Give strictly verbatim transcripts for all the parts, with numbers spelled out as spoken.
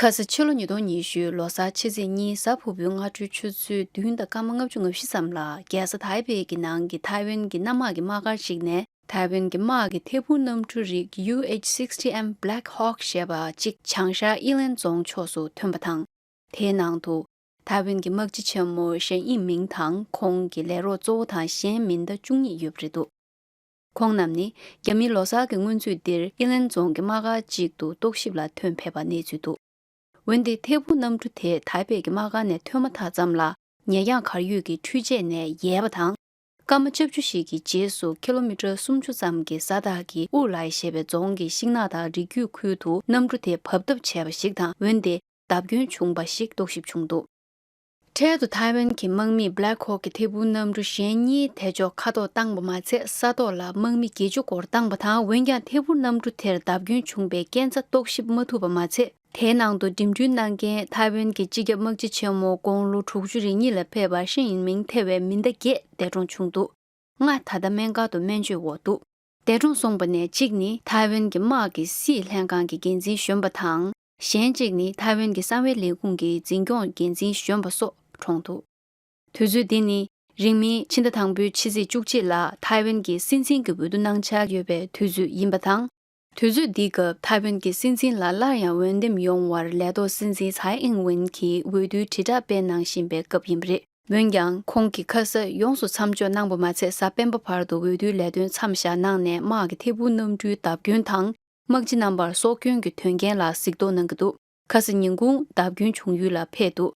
ཁ་སང་ཕྱི་ལོ་ཉིས་སྟོང་ཉི་ཤུ་ལོ་གསར་ཕྱི་ཚེས་གཉིས་གཟའ་ཕུར་བུའི་སྔ་དྲོའི་ཆུ་ཚོད་བདུན་དང་སྐར་མ་ལྔ་བཅུ་ང་བཞི་ཙམ་ལ། རྒྱལ་ས་ཐའེ་པེ་གི་ནང་གི་ཐའེ་ཝན་གྱི་གནམ་དམག་གི་དམག་སྒར་ཞིག་ནས། ཐའེ་ཝན་གྱི་དམག་གི་ཐད་འཕུར་གནམ་གྲུ་རིགས་ཡུ་ཨེཆ་སིག་སི་ཊི་ཨེམ་Black Hawk ཞེས་པ་གཅིག་བྱང་ཤར་ཨི་ལན་རྫོང་ཕྱོགས་སུ་ཐོན་པ་དང་། དེའི་ནང་དུ་ཐའེ་ཝན་གྱི་དམག་སྤྱི་ཆེན་མོ་ཞན་ཨིན་མིང་དང་ཁོང་གི་ལས་རོགས་གཙོ་བོ་དང་གཞན་མི་སྣ་བཅུ་གཉིས་ཡོད་པ་རེད་འདུག་ཁོང་རྣམས་ནི་རྒྱ་མིའི་ལོ་གསར་གྱི་སྔོན་ཚུད་འདིར་ཨི་ལན་རྫོང་གི་དམག་སྒར་གཅིག་ཏུ་རྟོག་ཞིབ་ལ་ཐོན་ཕེབས་པ་གནས་ཚུལ་འདུག་འོན་ཏེ་ཐད་འཕུར་གནམ་གྲུ་དེ་ཐའེ་པེ་གི་དམག་སྒར་ནས་ཐོན་མ་ཐག་ཙམ་ལ། ཉེ་འགྲམ་གར་ཡོད་ཀྱི་འཕྲུལ་ཆས་ནས་ཡལ་བ་དང་། སྐར་མ་བཅུ་བཅུ་ཞིག་གི་རྗེས་སུ་ཀི་ལོ་མི་ཊར་སུམ་ཅུ་ཙམ་གྱི་ས་ཐག་གི་ཨུ་ལའེ་ཞེས་པའི་རྫོང་གི་ཤིང་ནགས་དང་རི་རྒྱུད་ཁུལ་དུ་གནམ་གྲུ་དེ་བབས་ཐབས་བྱས་པ་ཞིག་དང་། འོན་ཏེ་བརྡབ་སྐྱོན་བྱུང་བ་ཞིག་རྟོག་ཞིབ་བྱུང་འདུག་འཕྲལ་དུ་ཐའེ་ཝན་གྱི་དམག་མིས་Black Hawk གི་ཐད་འཕུར་གནམ་གྲུ་གཞན་གཉིས་དེ་ཕྱོགས་མཁའ་ཐོག་བཏང་པ་མ་ཚད། ས་ཐོག་ལ་དམག་མི་བརྒྱད་ཅུ་སྐོར་བཏང་པ་དང་། འོན་ཀྱང་ཐད་འཕུར་གནམ་གྲུ་དེར་བརྡབ་སྐྱོན་བྱུང་བའི་རྐྱེན་རྩ་རྟོག་ཞིབ་མ་ཐུབ་པ་མ་ཚད། དེའི་ནང་དུ་འགྲིམ་འགྲུལ་གནང་མཁན་ཐའེ་ཝན་གྱི་སྤྱི་ཁྱབ་དམག་སྤྱི་ཆེན་མོ་དགུང་ལོ་དྲུག་ཅུ་རེ་གཉིས་ལ་ཕེབས་པ་ཧྲི་ཡིན་མིང་ཐེ་བའི་མི་སྣ་བརྒྱད་འདས་གྲོངས་བྱུང་འདུག་ལྔ་ད་ལྟ་སྨན་ཁང་དུ་སྨན་བཅོས་འོག་འདུག་འདས་གྲོངས་སོང་པ་ནས་གཅིག་ནི་ཐའེ་ཝན་གྱི་དམག་གི་སྲིད་ལྷན་ཁང་གི་འགན་འཛིན་གཞོན་པ་དང་། གཞན་གཅིག་ནི་ཐའེ་ཝན་གྱི་གསང་བའི་ལས་ཁུངས་ཀྱི་འཛིན་སྐྱོང་འགན་འཛིན་གཞོན་པ་སོགས་གྲོངས་འདུག་དུས་ཚོད་འདི་ནི་རིང་མིན་ཕྱི་ཟླ་དང་པོའི་ཕྱི་ཚེས་བཅུ་གཅིག་ལ་ཐའེ་ཝན་གྱི་སྲིད་འཛིན་གྱི་འོས་བསྡུ་གནང་འཆར་ཡོད་པའི་དུས་ཚོད་ཡིན་པ་དང་། དུས་ཚོད་འདིའི་སྐབས་ཐའེ་ཝན་གྱི་སྲིད་འཛིན་ལ་སླར་ཡང་འོས་འདེམས་ཡོང་བར་ལས་ཐོག་སྲིད་འཛིན་ཚའེ་ཨིང་ཝེན་གྱིས་འོས་བསྡུའི་དྲིལ་བསྒྲགས་སྤེལ་གནང་བཞིན་པའི་སྐབས་ཡིན་པ་རེད། འོན་ཀྱང་ཁོང་གིས་ཁ་ས་ཡོངས་སུ་མཚམས་འཇོག་གནང་པ་མ་ཚད། གཟའ་སྤེན་པ་བར་དུ་འོས་བསྡུའི་ལས་དོན་མཚམས་བཞག་གནང་ནས། དམག་གི་ཐད་འཕུར་གནམ་གྲུའི་བརྡབ་སྐྱོན་དང་། དམག་སྤྱི་རྣམ་པར་སྲོག་སྐྱོན་གྱི་དོན་རྐྱེན་ལ་གཟིགས་རྟོག་གནང་གི་འདུག་ཁ་ས་ཉིན་གུང་བརྡབ་སྐྱོན་བྱུང་ཡུལ་ལ་ཕེབས་འདུག་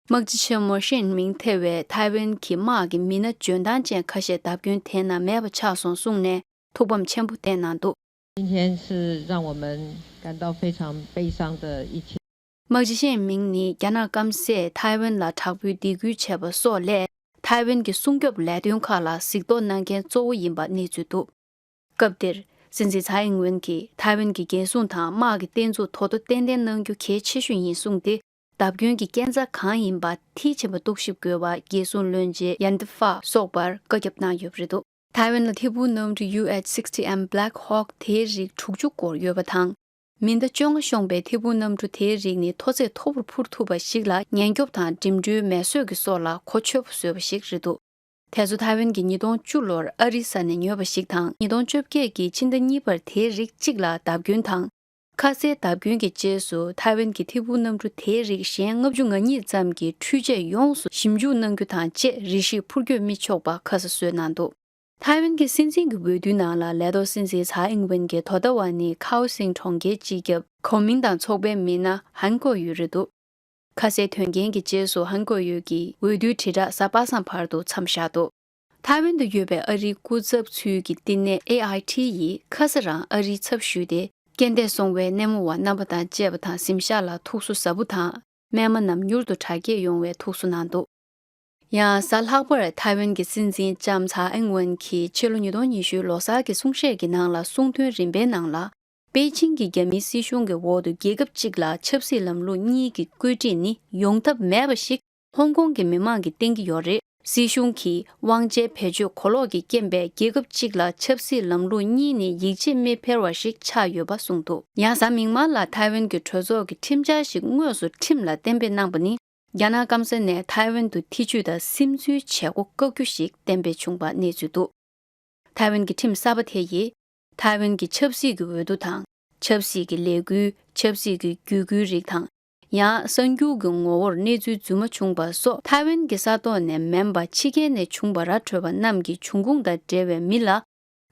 དམག་སྤྱི་ཆེན་མོ་ཧྲི་ཡིན་མིང་ཐེ་བས་ཐའེ་ཝན་གྱི་དམག་གི་མི་སྣ་འཇོན་ཐང་ཅན་ཁ་ཤས་བརྡབ་སྐྱོན་དེའི་ནང་མེད་པ་ཆགས་སོང་གསུངས་ནས། ཐུགས་ཕམ་ཆེན་པོ་བསྟན་གནང་འདུག今天是让我们感到非常悲伤的一天。དམག་སྤྱི་ཧྲི་ཡིན་མིང་ནི་རྒྱ་ནག་སྐམ་སས་ཐའེ་ཝན་ལ་དྲག་པོའི་སྡིགས་སྐུལ་བྱས་པ་སོགས་ལས། ཐའེ་ཝན་གྱི་སྲུང་སྐྱོབ་ལས་དོན་ཁག་ལ་གཟིགས་རྟོག་གནང་མཁན་གཙོ་བོ་ཡིན་པ་གནས་ཚུལ་འདུག་སྐབས་དེར། སྲིད་འཛིན་ཚའེ་ཨིང་ཝེན་གྱིས་ཐའེ་ཝན་གྱི་རྒྱལ་སྲུང་དང་དམག་གི་བརྟན་ཚུགས་དོ་དོ་ཏན་ཏན་གནང་རྒྱུ་གལ་ཆེ་ཤོས་ཡིན་གསུངས་ཏེ། བརྡབ་སྐྱོན་གྱི་རྐྱེན་རྩ་གང་ཡིན་པ་མཐིལ་ཕྱིན་པ་རྟོག་ཞིབ་དགོས་པ་རྒྱལ་སྲུང་བློན་ཆེན་ཡན་ཏི་ཧྥ་སོགས་པར་བཀའ་ཁྱབ་གནང་ཡོད་པ་རེད་འདུག་ཐའེ་ཝན་ལ་ཐད་འཕུར་གནམ་གྲུ་ཡུ་ཨེཆ་སིག་སི་ཊི་ཨེམ་Black Hawk དེའི་རིགས་དྲུག་ཅུ་སྐོར་ཡོད་པ་དང་། མི་ཟླ་བཅོ་ལྔ་ཤོང་པའི་ཐད་འཕུར་གནམ་གྲུ་དེའི་རིགས་ནི་མཐོ་ཚད་མཐོ་པོར་འཕུར་ཐུབ་པ་ཞིག་ལ། ཉེན་སྐྱོབ་དང་འགྲིམ་འགྲུལ་མེ་གསོད་ཀྱི་སོགས་ལ་གོ་ཆོད་པོ་བཟོས་པ་ཞིག་རེད་འདུག་དེ་ཚོ་ཐའེ་ཝན་གྱིས་ཉིས་སྟོང་བཅུ་ལོར་ཨ་རིའི་ས་ནས་ཉོས་པ་ཞིག་དང་། ཉིས་སྟོང་བཅོ་བརྒྱད་ཀྱི་ཕྱི་ཟླ་གཉིས་པར་དེའི་རིགས་གཅིག་ལ་བརྡབ་སྐྱོན་དང་། ཁ་སའི་བརྡབ་སྐྱོན་གྱི་རྗེས་སུ་ཐའེ་ཝན་གྱི་ཐད་འཕུར་གནམ་གྲུ་དེའི་རིགས་གཞན་ལྔ་བཅུ་ང་གཉིས་ཙམ་གྱི་འཕྲུལ་ཆས་ཡོངས་སུ་ཞིབ་འཇུག་གནང་རྒྱུ་དང་བཅས། རེ་ཞིག་འཕུར་སྐྱོད་མི་ཆོག་པ་ཁ་གསལ་བཟོས་གནང་འདུག་ཐའེ་ཝན་གྱི་སྲིད་འཛིན་གྱི་འོས་བསྡུའི་ནང་ལ་ལས་ཐོག་སྲིད་འཛིན་ཚའེ་ཨིང་ཝེན་གྱི་དོ་ཟླ་བ་ནི་ཁའོ་སིང་གྲོང་ཁྱེར་སྤྱི་ཁྱབ་གོ་མིང་དང་ཚོགས་པའི་མི་སྣ་ཧན་གོ་ཡུ་རེད་འདུག་ཁ་སའི་དོན་རྐྱེན་གྱི་རྗེས་སུ་ཧན་གོ་ཡུ་གྱིས་འོས་བསྡུའི་དྲིལ་བསྒྲགས་གཟའ་པ་སངས་བར་དུ་མཚམས་བཞག་འདུག་ཐའེ་ཝན་དུ་ཡོད་པའི་ཨ་རིའི་སྐུ་ཚབ་ཚུལ་གྱི་བསྟི་གནས་ཨེ་ཨའི་ཊི་ཡིས་ཁ་ས་རང་ཨ་རིའི་ཚབ་ཞུས་ཏེ། རྐྱེན་འདས་སོང་བའི་སྣེ་མོ་བ་རྣམ་པ་དང་བཅས་པ་དང་གཟིམ་ཤག་ལ་ཐུགས་གསོ་ཟབ་པོ་དང་། རྨས་མ་རྣམས་མྱུར་དུ་དྲག་སྐྱེད་ཡོང་བའི་ཐུགས་གསོ་གནང་འདུག་ཡང་གཟའ་ལྷག་པར་ཐའེ་ཝན་གྱི་སྲིད་འཛིན་ལྕམ་ཚའེ་ཨིང་ཝེན་གྱིས་ཕྱི་ལོ་ཉིས་སྟོང་ཉི་ཤུ་ལོ་གསར་གྱི་གསུང་བཤད་ཀྱི་ནང་ལ། གསུང་དོན་རིམ་པའི་ནང་ལ། པེ་ཅིང་གི་རྒྱ་མིའི་སྲིད་གཞུང་གི་འོག་ཏུ་རྒྱལ་ཁབ་གཅིག་ལ་ཆབ་སྲིད་ལམ་ལུགས་གཉིས་ཀྱི་བཀོད་སྒྲིག་ནི་ཡོང་ཐབས་མེད་པ་ཞིག་ཧོང་ཀོང་གི་མི་མང་གིས་བསྟན་གྱི་ཡོད་རེད། སྲིད་གཞུང་གིས་དབང་ཆའི་བེད་སྤྱོད་གོ་ལོག་གི་རྐྱེན་པས། རྒྱལ་ཁབ་གཅིག་ལ་ཆབ་སྲིད་ལམ་ལུགས་གཉིས་ནི་ཡིད་ཆེས་མི་འཕེར་བ་ཞིག་ཆགས་ཡོད་པ་གསུངས་འདུག་ཡང་གཟའ་མིག་དམར་ལ་ཐའེ་ཝན་གྱི་གྲོས་ཚོགས་ཀྱི་ཁྲིམས་འཆར་ཞིག་དངོས་སུ་ཁྲིམས་ལ་གཏན་འབེབས་གནང་པ་ནི། རྒྱ་ནག་སྐམ་ས་ནས་ཐའེ་ཝན་དུ་ཐེ་ཇུས་དང་སིམ་འཛུལ་བྱེད་སྒོ་བཀག་རྒྱུ་ཞིག་གཏན་འབེབས་བྱུང་བ་གནས་ཚུལ་འདུག་ཐའེ་ཝན་གྱི་ཁྲིམས་གསར་པ་དེ་ཡིས། ཐའེ་ཝན་གྱི་ཆབ་སྲིད་ཀྱི་འོས་བསྡུ་དང་། ཆབ་སྲིད་ཀྱི་ལས་འགུལ། ཆབ་སྲིད་ཀྱི་བརྒྱུད་སྐུལ་རིགས་དང་། ཡང་གསར་འགྱུར་གྱི་ངོ་བོར་གནས་ཚུལ་རྫུན་མ་བྱུང་བ་སོགས། ཐའེ་ཝན་གྱི་ས་ཐོག་ནས་མིན་པ་ཕྱི་རྒྱལ་ནས་བྱུང་བ་ར་འཕྲོད་པ་རྣམས་ཀྱི་འབྱུང་ཁུངས་དང་འབྲེལ་བའི་མི་ལ།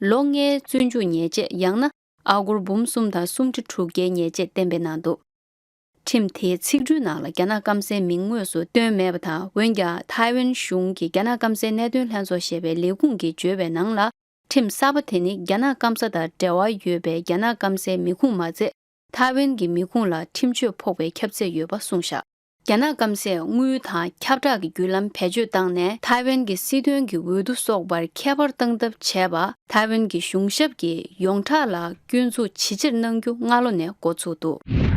ལོ་ལྔའི་བཙོན་འཇུག་ཉེས་ཆད། ཡང་ན། ཨ་སྒོར་འབུམ་གསུམ་དང་སུམ་ཁྲི་དྲུག་བརྒྱའི་ཉེས་ཆད་གཏན་འབེབས་གནང་འདུག་ཁྲིམས་དེའི་ཚིག་འབྲུའི་ནང་ལ་རྒྱ་ནག་སྐམ་སའི་མིང་དངོས་སུ་བཏོན་མེད་པ་དང་། འོན་ཀྱང་ཐའེ་ཝན་གཞུང་གི་རྒྱ་ནག་སྐམ་སའི་གནད་དོན་ལྷན་ཚོགས་ཞེས་པའི་ལས་ཁུངས་ཀྱིས་བརྗོད་པའི་ནང་ལ། ཁྲིམས་གསར་པ་དེ་ནི་རྒྱ་ནག་སྐམ་ས་དང་འབྲེལ་བ་ཡོད་པའི་རྒྱ་ནག་སྐམ་སའི་མི་ཁུངས་མ་ཚད། ཐའེ་ཝན་གྱི་མི་ཁུངས་ལ་ཁྲིམས་གཅོད་ཕོག་པའི་ཁྱབ་ཚད་ཡོད་པ་གསུངས་བཞག་རྒྱ་ནག་སྐམ་སས་དངུལ་དང་ཁྱབ་བསྒྲགས་ཀྱི་བརྒྱུད་ལམ་བེད་སྤྱོད་བཏང་ནས། ཐའེ་ཝན་གྱི་སྲིད་དོན་གྱི་འོས་བསྡུ་སོགས་པར་ཁྱད་པར་བཏང་ཐབས་བྱས་པ། ཐའེ་ཝན་གྱི་གཞུང་ཞབས་ཀྱིས་ཡོངས་གྲགས་ལ་སྐྱོན་འཛུགས་ཇི་ཆེར་གནང་རྒྱུ་སྔ་ལོ་ནས་འགོ་ཚུགས་འདུག